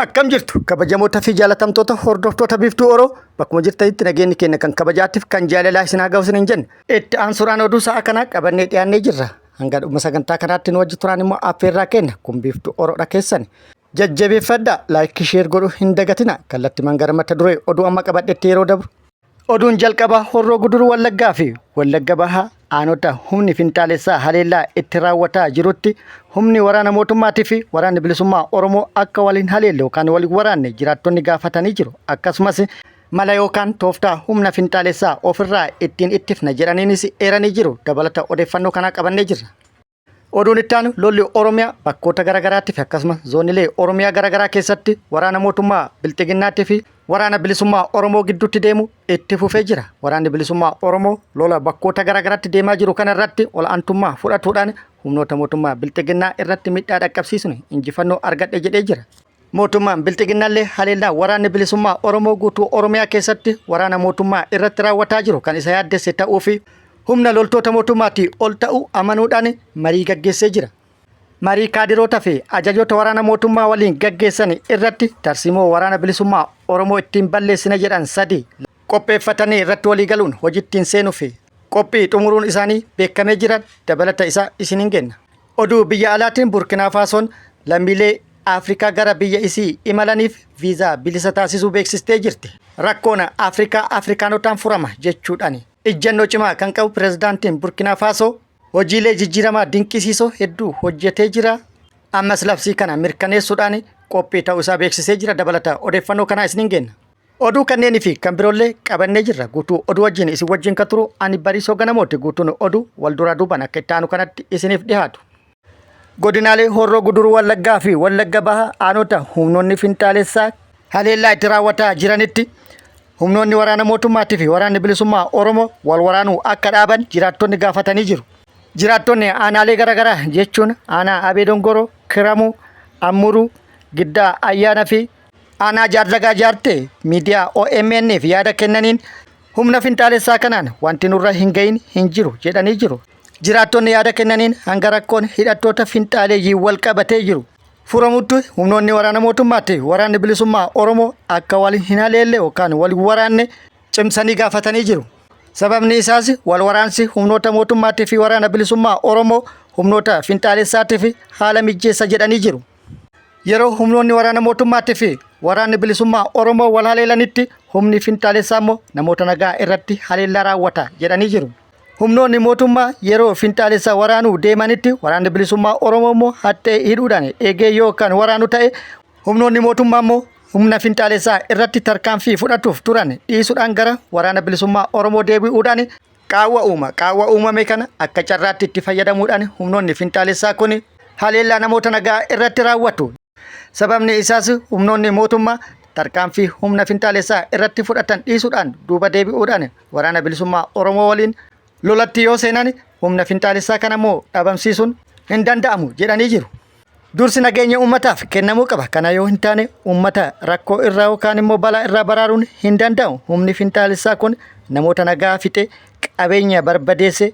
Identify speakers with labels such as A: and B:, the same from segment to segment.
A: Akkam jirtu kabajamoota fi jaalatamtoota hordoftoota Biiftuu Oroo bakkuma jirtanitti nageenyi keenya kan kabajaatiif kan jaalalaa isin haa ga'u isiniin jenna. Itti aansuudhaan oduu sa'a kanaa qabannee dhiyaannee jirra. Hanga dhuma sagantaa kanaatti nu wajji turaan immoo affeerraa keenya kun Biiftuu Oroodha keessan. Jajjabeeffadhaa laayikii sheer godhuu hin dagatina kallattimaan gara mata duree oduu amma qabadhetti yeroo dabru. Oduun jalqabaa Horroo Guduruu Wallaggaa fi Wallagga Bahaa aanota humni finxaalessaa haleellaa itti raawwataa jirutti humni waraana mootummaatii fi waraanni bilisummaa Oromoo akka wal hin haleelle yookaan wal hin waraanne jiraattonni gaafatanii jiru. Akkasumas mala yookaan tooftaa humna finxaalessaa ofirraa ittiin ittifna jedhaniinis eeranii jiru. Dabalata odeeffannoo kanaa qabannee jirra. Oduun itti aanu lolli Oromiyaa bakkoota garaagaraatti fi akkasumas zoonilee Oromiyaa garaagaraa keessatti waraana mootummaa Bilxiginnaatti fi waraana bilisummaa Oromoo gidduutti deemu itti fufee jira. Waraanni bilisummaa Oromoo lola bakkoota garaagaraatti deemaa jiru kana irratti ol'aantummaa fudhatuudhaan humnoota mootummaa Bilxiginnaa irratti miidhaa dhaqqabsiisuun injifannoo argadhe jedhee jira. Mootummaan Bilxiginnaallee haleellaa waraanni bilisummaa Oromoo guutuu Oromiyaa keessatti waraana mootummaa irratti raawwataa jiru kan isa yaaddesse ta'uu fi humna loltoota mootummaatii ol ta'uu amanuudhaan marii gaggeessee jira. Marii kaadiroota fi ajajoota waraana mootummaa waliin gaggeessan irratti tarsiimoo waraana bilisummaa Oromoo ittiin balleessina jedhan sadi qopheeffatanii irratti walii galuun hojittiin seenuu fi qophii xumuruun isaanii beekamee jira dabalata isaa isiniin genna. Oduu biyya alaatiin Burkinaa Faasoon lammiilee Afrikaa gara biyya isii imalaniif viizaa bilisa taasisuu beeksistee jirti. Rakkoon Afrikaa Afrikaanotaan furama jechuudhaan ijjannoo cimaa kan qabu pirezidaantiin Burkinaa Faasoo hojiilee jijjiiramaa dinqisiisoo hedduu hojjetee jira. Ammas labsii kana mirkaneessuudhaan qophii ta'uu isaa beeksisee jira. Dabalata odeeffannoo kanaa isiniin genna. Oduu kanneenii fi kan biroollee qabannee jirra. Guutuu oduu wajjin isin wajjin kan turu ani Bariisoo Ganamooti. Guutuun oduu wal duraa duubaan akka itti aanu kanatti isiniif dhiyaatu. Godinaalee Horroo Guduruu Wallaggaa fi Wallagga Bahaa aanota humnoonni finxaalessaa haleellaa itti raawwataa jiranitti humnoonni waraana mootummaatii fi waraanni bilisummaa Oromoo wal waraanuu akka dhaaban jiraattonni gaafatanii jiru. Jiraattonni aanaalee garaagaraa jechuun aanaa Abee Dongoroo, Kiramuu, Ammuruu, Giddaa Ayyaana fi Aanaa Jaardagaa Jaartee miidiyaa OMN'f yaada kennaniin humna finxaalessaa kanaan wanti nurra hin gahin hin jiru jedhanii jiru. Jiraattonni yaada kennaniin hanga rakkoon hidhattoota finxaaleeyyii wal qabatee jiru furamutti humnoonni waraana mootummaatti waraanni bilisummaa Oromoo akka wal hin haleelle yookaan wal hin waraanne cimsanii gaafatanii jiru. Sababni isaas wal waraansi humnoota mootummaatii fi waraana bilisummaa Oromoo humnoota finxaalessaatiif haala mijjeessa jedhanii jiru. Yeroo humnoonni waraana mootummaatii fi waraanni bilisummaa Oromoo wal haleelanitti humni finxaalessaa immoo namoota nagaa irratti haleellaa raawwata jedhanii jiru. Humnoonni mootummaa yeroo finxaalessaa waraanuu deemanitti waraanni bilisummaa Oromoo immoo haxxee hidhuudhaan eegee yoo kan waraanu ta'e humnoonni mootummaa immoo humna finxaalessaa irratti tarkaanfii fudhatuuf turan dhiisuudhaan gara waraana bilisummaa Oromoo deebi'uudhaan qaawwa uuma. Qaawwa uumame kana akka carraatti itti fayyadamuudhaan humnoonni finxaalessaa kun haleellaa namoota nagaa irratti raawwatu. Sababni isaas humnoonni mootummaa tarkaanfii humna finxaalessaa irratti fudhatan dhiisuudhaan duuba deebi'uudhaan waraana bilisummaa Oromoo waliin lolatti yoo seenan humna finxaalessaa kana immoo dhabamsiisuun hin danda'amu jedhanii jiru. Dursi nageenya uummataaf kennamuu qaba. Kana yoo hin taane uummata rakkoo irraa yookaan immoo balaa irraa baraaruun hin danda'amu. Humni finxaalessaa kun namoota nagaa fixe, qabeenya barbadeesse,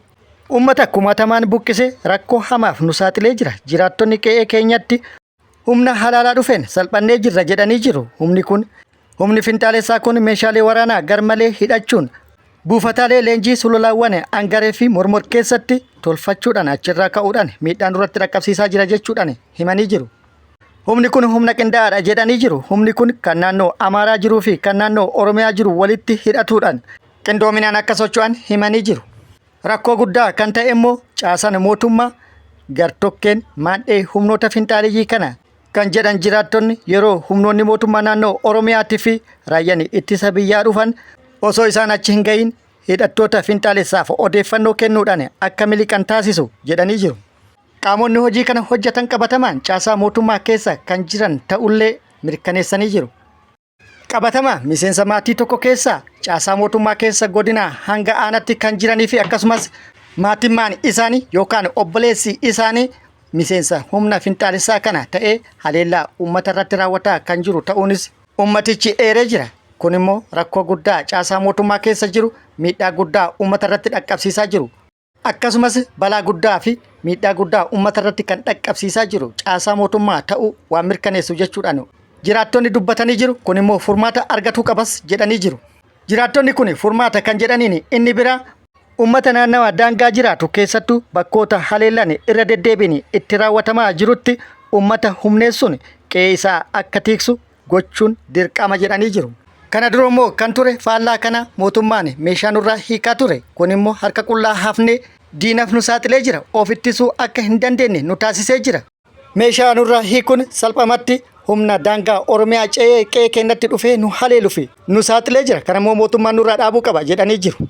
A: uummata kumaatamaan buqqise rakkoo hamaaf nu saaxilee jira. Jiraattonni qe'ee keenyatti humna halaalaa dhufeen salphannee jirra jedhanii jiru. Humni kun Humni finxaalessaa kun meeshaalee waraanaa garmalee hidhachuun buufataalee leenjii sululaawwan Angaree fi Mormor keessatti tolfachuudhaan achirraa ka'uudhaan miidhaa nurratti dhaqqabsiisaa jira jechuudhaan himanii jiru. Humni kun humna qindaa'aadha jedhanii jiru. Humni kun kan naannoo Amaaraa jiruu fi kan naannoo Oromiyaa jiru walitti hidhatuudhaan qindoominaan akka socho'an himanii jiru. Rakkoo guddaa kan ta'e immoo caasaan mootummaa gartokkeen maandhee humnoota finxaaleyyii kana kan jedhan jiraattonni yeroo humnoonni mootummaa naannoo Oromiyaatii fi raayyaan ittisa biyyaa dhufan osoo isaan achi hin gahin hidhattoota finxaalessaaf odeeffannoo kennuudhaan akka miliqan taasisu jedhanii jiru. Qaamonni hojii kana hojjetan qabatamaan caasaa mootummaa keessa kan jiran ta'ullee mirkaneessanii jiru. Qabatama miseensa maatii tokko keessa caasaa mootummaa keessa godinaa hanga aanatti kan jiranii fi akkasumas maatimmaan isaanii yookaan obboleessi isaanii miseensa humna finxaalessaa kana ta'ee haleellaa uummata irratti raawwataa kan jiru ta'uunis uummatichi eeree jira. Kun immoo rakkoo guddaa caasaa mootummaa keessa jiru miidhaa guddaa uummata irratti dhaqqabsiisaa jiru. Akkasumas balaa guddaa fi miidhaa guddaa uummata irratti kan dhaqqabsiisaa jiru caasaa mootummaa ta'uu waan mirkaneessu jechuudhaan jiraattonni dubbatanii jiru. Kun immoo furmaata argatuu qabas jedhanii jiru. Jiraattonni kun furmaata kan jedhaniin inni biraa uummata naannawa daangaa jiraatu keessattuu bakkoota haleellaan irra deddeebiin itti raawwatamaa jirutti uummata humneessuun qe'ee isaa akka tiiksu gochuun dirqama jedhanii jiru. Kana dura immoo kan ture faallaa kana mootummaan meeshaa nurraa hiikaa ture. Kun immoo harka qullaa hafnee diinaf nu saaxilee jira. Of ittisuu akka hin dandeenye nu taasisee jira. Meeshaa nurraa hiikuun salphamatti humna daangaa Oromiyaa ce'ee qe'ee keenyatti dhufee nu haleelufi nu saaxilee jira. Kana immoo mootummaan nurraa dhaabuu qaba jedhanii jiru.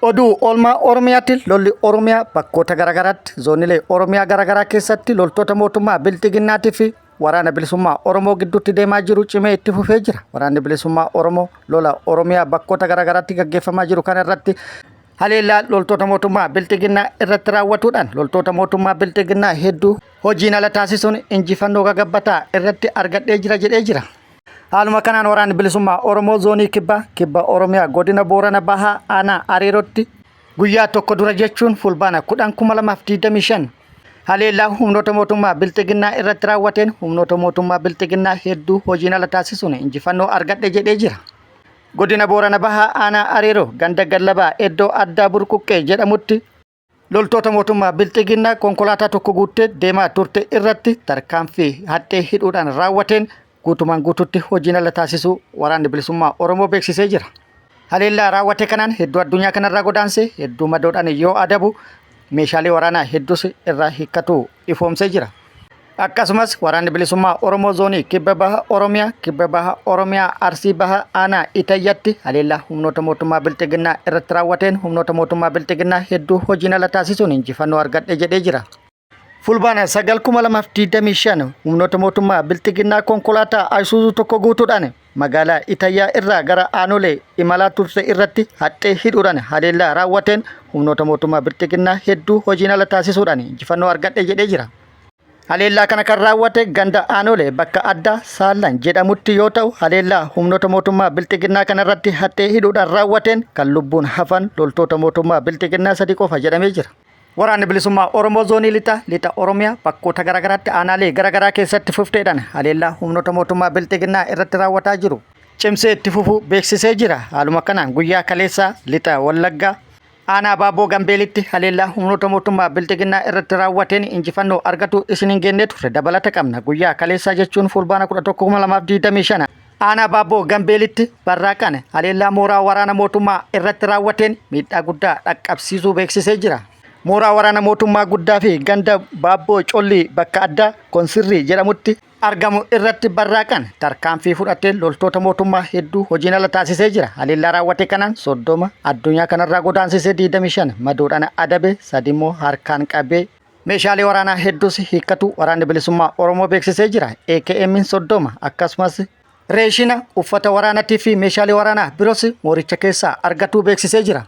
A: Oduu oolmaa Oromiyaatti lolli Oromiyaa bakkoota garaagaraatti zoonilee Oromiyaa garaagaraa keessatti loltoota mootummaa Bilxiginnaatii fi waraana bilisummaa Oromoo gidduutti deemaa jiru cimee itti fufee jira. Waraanni bilisummaa Oromoo lola Oromiyaa bakkoota garaagaraatti gaggeeffamaa jiru kana irratti haleellaa loltoota mootummaa Bilxiginnaa irratti raawwatuudhaan loltoota mootummaa Bilxiginnaa hedduu hojiin ala taasisuun injifannoo gagabbataa irratti argadhee jira jedhee jira. Haaluma kanaan waraanni bilisummaa Oromoo zoonii kibbaa kibba Oromiyaa godina Boorana Bahaa aanaa Areerootti guyyaa tokko dura jechuun fulbaana 10,2025 haleellaa humnoota mootummaa Bilxiginnaa irratti raawwateen humnoota mootummaa Bilxiginnaa hedduu hojiin ala taasisuun injifannoo argadhe jedhee jira. Godina Boorana Bahaa aanaa Areeroo ganda Gallabaa iddoo addaa Burquqqee jedhamutti Loltoota mootummaa Bilxiginnaa konkolaataa tokko guuttee deemaa turte irratti tarkaanfii haxxee hidhuudhaan raawwateen guutumaan guututti hojiin ala taasisuu waraanni bilisummaa Oromoo beeksisee jira. Haleellaa raawwate kanaan hedduu addunyaa kanarraa godaanse hedduu madoodhaan yoo adabu meeshaalee waraanaa hedduus irraa hiikkatu ifoomsee jira. Akkasumas waraanni bilisummaa Oromoo zoonii kibba baha Oromiyaa, kibba baha Oromiyaa, Arsii baha aanaa Itayyatti haleellaa humnoota mootummaa Bilxiginnaa irratti raawwateen humnoota mootummaa Bilxiginnaa hedduu hojiin ala taasisuun injifannoo argadhe jedhee jira. Fulbaana 9,2025 humnoota mootummaa Bilxiginnaa konkolaataa Ayisuuzuu tokko guutuudhaan magaalaa Itayyaa irraa gara Aanolee imalaa turte irratti haxxee hidhuudhaan haleellaa raawwateen humnoota mootummaa Bilxiginnaa hedduu hojiin ala taasisuudhaan injifannoo argadhe jedhee jira. Haleellaa kana kan raawwate ganda Aanolee bakka addaa Saallan jedhamutti yoo ta'u, haleellaa humnoota mootummaa Bilxiginnaa kanarratti haxxee hidhuudhaan raawwateen kan lubbuun hafan loltoota mootummaa Bilxiginnaa sadi qofa jedhamee jira. Waraanni Bilisummaa Oromoo Zoonii Lixaa Lixa Oromiyaa bakkoota garaagaraatti aanaalee garaagaraa keessatti fufteedhaan haleellaa humnoota mootummaa Bilxiginnaa irratti raawwataa jiru cimsee itti fufuu beeksisee jira. Haaluma kanaan guyyaa kaleessaa Lixa Wallaggaa Aanaa Baaboo Gambeelitti haleellaa humnoota mootummaa Bilxiginnaa irratti raawwateen injifannoo argatu isin hin geennee turre dabalata qabna. Guyyaa kaleessaa jechuun fulbaana 11,2025 Aanaa Baabboo Gambeelitti barraaqaan haleellaa mooraa waraana mootummaa irratti raawwateen miidhaa guddaa dhaqqabsiisuu beeksisee jira. Mooraa waraana mootummaa guddaa fi ganda Baabboo Collii bakka addaa Konsirrii jedhamutti argamu irratti barraaqaan tarkaanfii fudhateen loltoota mootummaa hedduu hojiin ala taasisee jira. Haleellaa raawwate kanaan 30 addunyaa kanarraa godaansisee 25 madoodhaan adabe sadi immoo harkaan qabee Meeshaalee waraanaa hedduus hiikkatu waraanni bilisummaa Oromoo beeksisee jira. AKM 30 akkasumas reeshina uffata waraanatii fi meeshaalee waraanaa biroos mooricha keessaa argatuu beeksisee jira.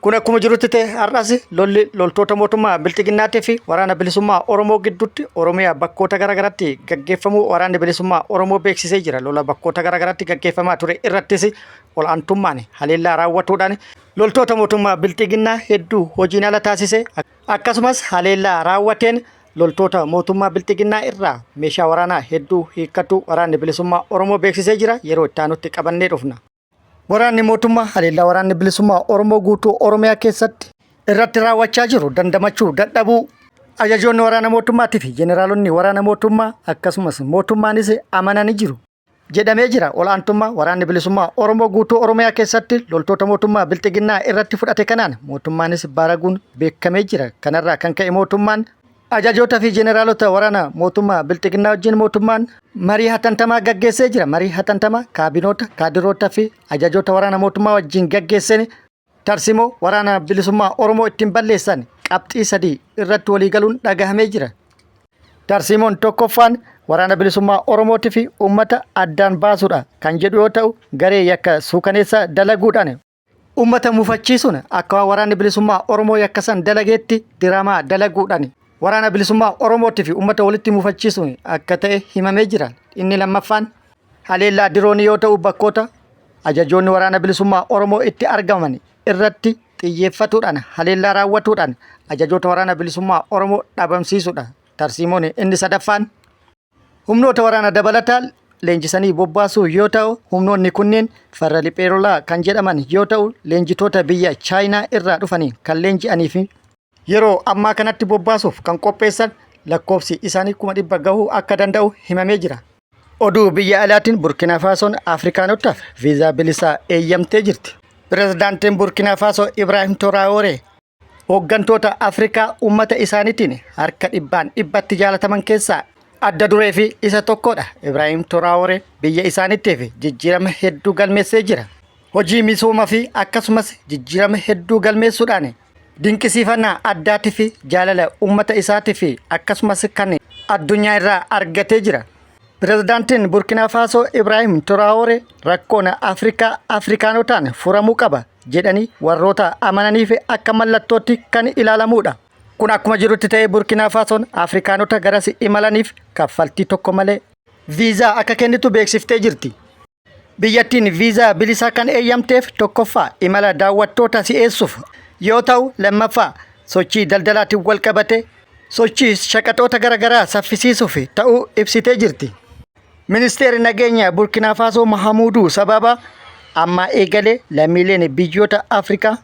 A: Kun akkuma jirutti ta'e har'as lolli loltoota mootummaa Bilxiginnaatii fi waraana bilisummaa Oromoo gidduutti Oromiyaa bakkoota garaagaraatti gaggeeffamuu waraanni bilisummaa Oromoo beeksisee jira. Lola bakkoota garaagaraatti gaggeeffamaa ture irrattis ol'aantummaan haleellaa raawwatuudhaan loltoota mootummaa Bilxiginnaa hedduu hojiin ala taasise. Akkasumas haleellaa raawwateen loltoota mootummaa Bilxiginnaa irraa meeshaa waraanaa hedduu hiikkatu waraanni bilisummaa Oromoo beeksisee jira. Yeroo itti aanutti qabannee dhufna. Waraanni mootummaa haleellaa waraanni bilisummaa Oromoo guutuu Oromiyaa keessatti irratti raawwachaa jiru dandamachuu dadhabuu ajajoonni waraana mootummaatii fi jeneraalonni waraana mootummaa akkasumas mootummaanis amananii jiru. jedhamee jira. Ol'aantummaa waraanni bilisummaa Oromoo guutuu Oromiyaa keessatti loltoota mootummaa Bilxiginnaa irratti fudhate kanaan mootummaanis baraguun beekamee jira. Kanarraa kan ka'e mootummaan ajajoota fi jeneraalota waraana mootummaa Bilxiginnaa wajjin mootummaan marii hatantamaa gaggeessee jira. Marii hatantamaa kaabinoota, kaadiroota fi ajajoota waraana mootummaa wajjin gaggeesseen tarsimoo waraana bilisummaa Oromoo ittiin balleessan qabxii sadii irratti waliigaluun dhagahamee jira. Tarsiimoon tokkoffaan waraana bilisummaa Oromootii fi uummata addaan baasuudha kan jedhu yoo ta'u garee yakka suukaneessa dalaguudhaan uummata mufachiisuun akka waraanni bilisummaa Oromoo yakka san dalageetti diraamaa dalaguudhaan waraana bilisummaa Oromootii fi uummata walitti mufachiisuun akka ta'e himamee jira. Inni lammaffaan haleellaa diroonii yoo ta'u bakkoota ajajoonni waraana bilisummaa Oromoo itti argaman irratti xiyyeeffatuudhaan haleellaa raawwatuudhaan ajajoota waraana bilisummaa Oromoo dhabamsiisuudha. Tarsiimoon inni sadaffaan Humnoota waraana dabalataa leenjisanii bobbaasuu yoo ta'u, humnoonni kunneen farra riphee lolaa kan jedhaman yoo ta'u, leenjitoota biyya Chaayinaa irraa dhufaniin kan leenji'anii fi yeroo ammaa kanatti bobbaasuuf kan qopheessan lakkoofsi isaanii 100,000 gahuu akka danda'u himamee jira. Oduu biyya alaatiin Burkina Faasoon Afrikaanotaaf viizaa bilisaa eeyyamtee jirti. Pirezidaantiin Burkina Faasoo Ibraahim Toraaworee hooggantoota Afrikaa uummata isaaniitiin harka dhibbaan dhibbatti jaalataman keessaa adda duree fi isa tokkodha. Ibraahim Toraaworee biyya isaaniitiif jijjiirama hedduu galmeessee jira. Hojii misooma fi akkasumas jijjiirama hedduu galmeessuudhaan dinqisiifannaa addaatii fi jaalala uummata isaatii fi akkasumas kan addunyaa irraa argatee jira. Pirezidaantiin Burkina Faasoo Ibraahim Traore rakkoon Afrikaa Afrikaanotaan furamuu qaba jedhanii warroota amananiif akka mallattootti kan ilaalamudha. Kun akkuma jirutti ta'ee Burkina Faasoon Afrikaanota garas imalaniif kaffaltii tokko malee viizaa akka kennitu beeksiftee jirti. Biyyattiin viizaa bilisaa kan eeyyamteef tokkoffaa imala daawwattoota si'eessuuf yoo ta'u, lammaffaa sochii daldalaatiin walqabate sochii shaqaxoota garaagaraa saffisiisuuf ta'uu ibsitee jirti. Ministeerri nageenya Burkinaa Faasoo Mahamuuduu Sababa ammaa eegalee lammiileen biyyoota Afrikaa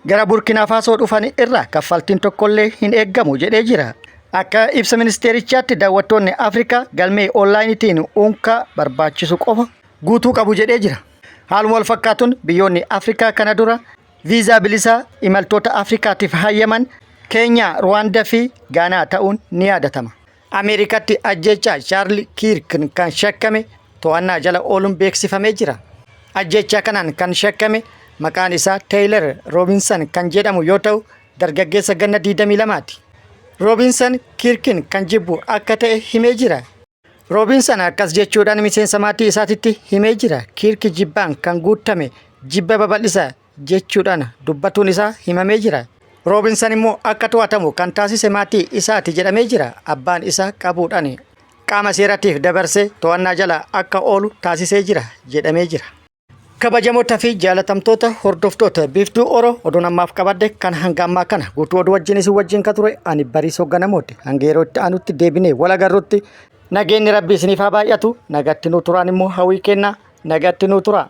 A: gara Burkinaa Faasoo dhufan irraa kaffaltiin tokkollee hin eeggamu jedhee jira. Akka ibsa ministeerichaatti daawwattoonni Afrikaa galmee onlaayiniitiin unka barbaachisu qofa guutuu qabu jedhee jira. Haaluma wal fakkaatuun biyyoonni Afrikaa kana dura viizaa bilisaa imaltoota Afrikaatiif hayyaman Keenyaa, Ruwaandaa fi Gaanaa ta'uun ni yaadatama. Ameerikaatti ajjeechaa Chaarli Kiirk kan shakkame to'annaa jala ooluun beeksifamee jira. Ajjeechaa kanaan kan shakkame maqaan isaa Teeylar Roobinsan kan jedhamu yoo ta'u dargaggeessa ganna 22ti. Roobinsan Kiirkin kan jibbu akka ta'e himee jira. Roobinsan akkas jechuudhaan miseensa maatii isaatitti himee jira. Kiirki jibbaan kan guutame jibba babal'isa jechuudhaan dubbatuun isaa himamee jira. Roobinsan immoo akka to'atamu kan taasise maatii isaati jedhamee jira. Abbaan isaa qabuudhaan qaama seeratiif dabarsee to'annaa jala akka oolu taasisee jira jedhamee jira. Kabajamoota fi jaalatamtoota hordoftoota Biiftuu Oro oduun ammaaf qabadde kan hanga ammaa kana guutuu oduu wajjin isin wajjin ka ture ani Bariisoo Ganamooti. Hanga yeroo itti aanutti deebinee wal agarrutti nageenyi Rabbi isiniif haa baay'atu. Nagatti nuu turaan immoo hawwii kennaa nagatti nuu turaa.